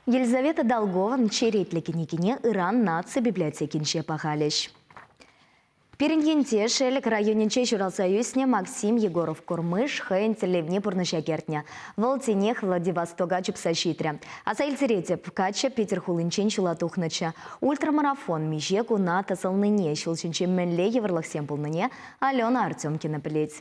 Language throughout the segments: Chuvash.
Елизавета Долгован черетлӗ кӗнекине ыран наци библиотекинче пахалӗҫ. Пирӗн ентеш Элӗк районӗнче ҫуралса ӳснӗ Максим Егоров-Курмыш хӑйӗн тӗллевне пурнӑҫа кӗртнӗ. Вӑл тинех Владивостока чупса ҫитрӗ. Аса илтеретӗп, каччӑ Питӗр хулинчен ҫула тухнӑччӗ. Ультрамарафон миҫе куна тӑсӑлнине, ҫул ҫинче мӗнле йывӑрлӑхсем пулнине Алена Артемкина пӗлет.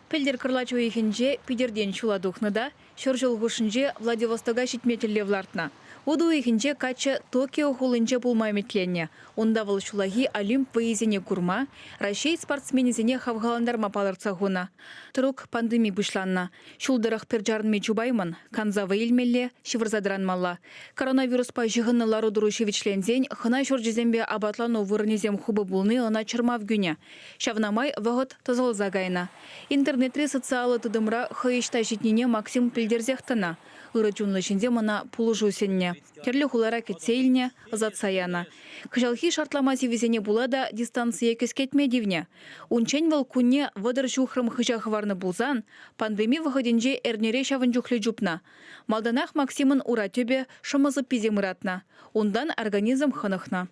Пӗлтӗр кӑрлач уйӑхӗнче Питӗртен ҫула тухнӑ та ҫур ҫул хушшинче Владивостока ҫитме тӗллев лартнӑ. Утӑ уйӑхӗнче каччӑ Токио хулинче пулма ӗмӗтленнӗ. Унта вӑл ҫуллахи Олимп вӑййисене курма, Раҫҫей спортсменӗсене хавхалантарма палӑртса хунӑ. Тӑрук пандеми пуҫланнӑ. Ҫул тӑрӑх пӗр чарӑнми чупаймӑн, канса вӑй илмелле, ҫывӑрса тӑранмалла. Коронавируспа ҫыхӑннӑ лару-тӑру ҫивӗчленсен хӑна ҫурчӗсемпе апатлану вырӑнӗсем хупӑ пулни ӑна чӑрмав кӳнӗ. Ҫавна май вӑхӑт тӑсӑлса кайнӑ. Интернетри социаллӑ тытӑмра хӑй ӑҫта ҫитнине Максим пӗлтерсех тӑнӑ. Ырӑ чунлӑ ҫынсем ӑна пулӑшу сӗннӗ. Тӗрлӗ хулара кӗтсе илнӗ, ӑсатса янӑ. Кӑҫалхи шартлама сивӗсене пула та дистанцие кӗскетме тивнӗ. Унччен вӑл кунне 30 ҫухрӑм хыҫа хӑварнӑ пулсан, пандеми вӑхӑтӗнче эрнере ҫавӑн чухлӗ чупнӑ. Малтанах Максимӑн ура тӗпӗ, шӑмӑ сыпписем ыратнӑ. Унтан организм хӑнӑхнӑ.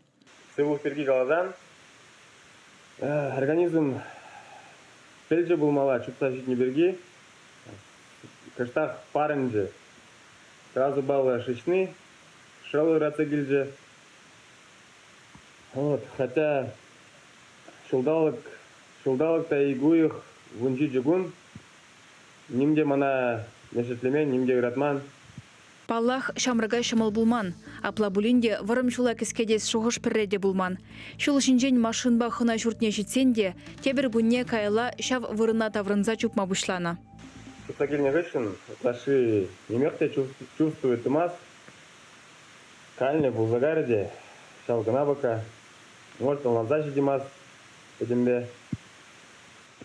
Сывлӑх пирки каласан, организм пӗлчӗ пулмалла чупса ҫитнӗ пирки кӑштах парӑнчӗ. Сразу паллӑ шыҫни, шӑл ыратса килчӗ. Вот, хотя ҫулталӑк, ҫулталӑк та ик уйӑх, 17 кун ним те мана мешетлемен, ним те ыратман. Паллах, ҫамрӑка ҫӑмӑл пулман. Апла пулин те вӑрӑм ҫула кӗскетес шухӑш пӗрре те пулман. Ҫул ҫинчен машинпа хӑна ҫуртне ҫитсен те тепӗр кунне каялла ҫав вырӑна таврӑнса чупма пуҫланӑ. Чупса килнӗ хыҫҫӑн ытлашши нимех те чувствовать тумасть. Каллӗ пулса кайрӗ те ҫав кӑна пока. Может, ӑнланса ҫитеймасть пӗтӗмпе.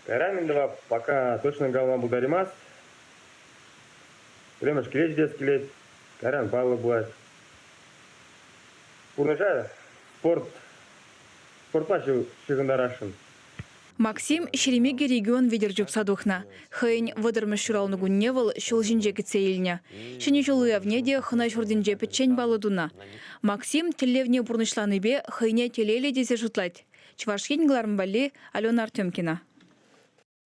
Кайран мӗн тӑвап, пока точно калама пултараймасть. Пӗрремӗш киле ҫитес килет, кайран паллӑ пулать. Пурнӑҫа спорт спортпа ҫыхӑнтарасшӑн. Максим 22 регион витӗр чупса тухнӑ. Хӑйӗн 30-мӗш ҫуралнӑ кунне вӑл ҫул ҫинче кӗтсе илнӗ. Ҫӗнӗ ҫул уявне те хӑна ҫуртӗнче пӗччен паллӑ тунӑ. Максим тӗллевне пурнӑҫланипе хӑйне телейлӗ тесе шутлать. Чӑваш Ен кӑларӑм валли Алена Артемкина.